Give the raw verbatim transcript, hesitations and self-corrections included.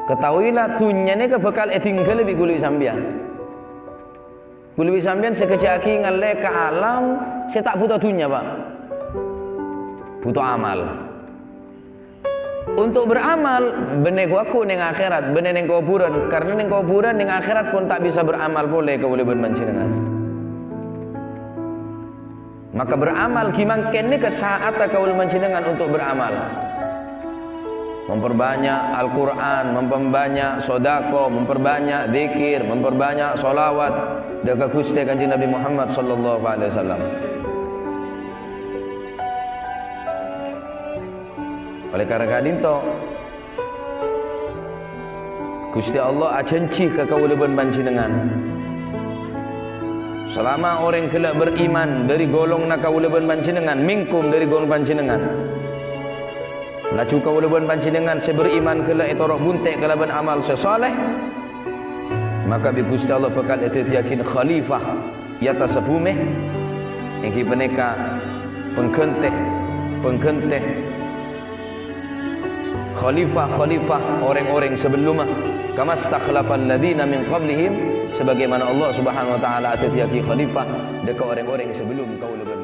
Ketahuilah, dhunnya nèka bhâkal èdhinggâlâ bi' kaulâ bi' sampèyan. Kaulâ bi' sampèyan sakejjhâ' aghi' ngallè ka alam sè ta' bhuto dhunnya, Pak. Bhuto amal. Untuk beramal, bânnè ghu-lagghu neng akhèrat, bânnè neng kobhurân, karena neng kobhurân, neng akhèrat pon ta' bisa beramal polè kaulâ bân panjhennengngan. Maka beramal ghi' mangkèn nèka sa'atta kaulâ panjhennengngan untuk beramal. Memperbanyak Al-Quran, memperbanyak sodako, memperbanyak dzikir, memperbanyak sholawat dâ' ka Ghustè Kanjeng Nabi Muhammad sallallahu alaihi wasallam. Oleh karena ka'dinto, Ghustè Allah ajhânjhi ka kaulâ bân panjhennengngan, salama orèng ghellâ' beriman dâri golonganna kaulâ bân panjhennengngan, minkum dâri golongan panjhennengngan, laju kaulâ bân panjhennengngan sè beriman ghellâ' ètoro' buntè' kalabân amal sè shaleh, maka bi' Ghustè Allah bhâkal èdhâddhiyâghi khalifah è attassa bhumè, èngghi panèka pangghântè, pangghântè khalifah-khalifah orèng-orèng sabellumma, kama stakhlafal ladzina min qablihim, sabagaimana Allah Subhanahu wa Ta'ala adhâddhiyâghi khalifah dâ' ka orèng-orèng sabellum kaulâ bân